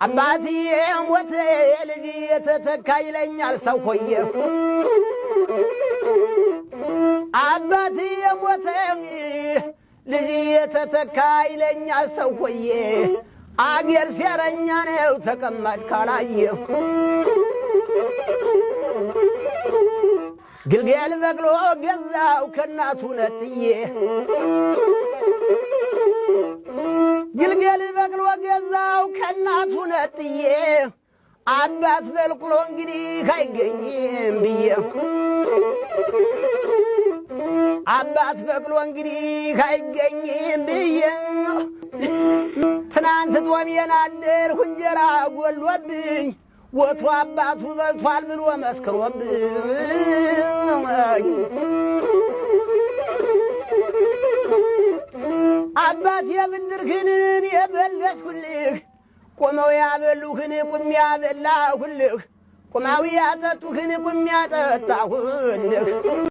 አባትዬ ሞተ ልጅ የተተካ ይለኛል ሰው ሆየ። አባትዬ ሞተ ልጅ የተተካ ይለኛል ሰው ሆየ። አገር ሴረኛ ነው ተቀማጭ ካላየ። ግልገል በቅሎ ገዛው ከእናቱ ነጥዬ፣ ግልገል በቅሎ ገዛው ከእናቱ ነጥዬ፣ አባት በልቅሎ እንግዲህ አይገኝም ብዬ፣ አባት በቅሎ እንግዲህ አይገኝም ብዬ። ትናንት ጦሜን አደርሁ እንጀራ ጎሎብኝ፣ ወቶ አባቱ በልቷል ብሎ መስክሮብኝ። አባት የብድርህን የበለስኩልህ፣ ቆመው ያበሉህን ቁሜ ያበላሁልህ፣ ቁማዊ ያጠጡህን ቁሜ ያጠጣሁልህ።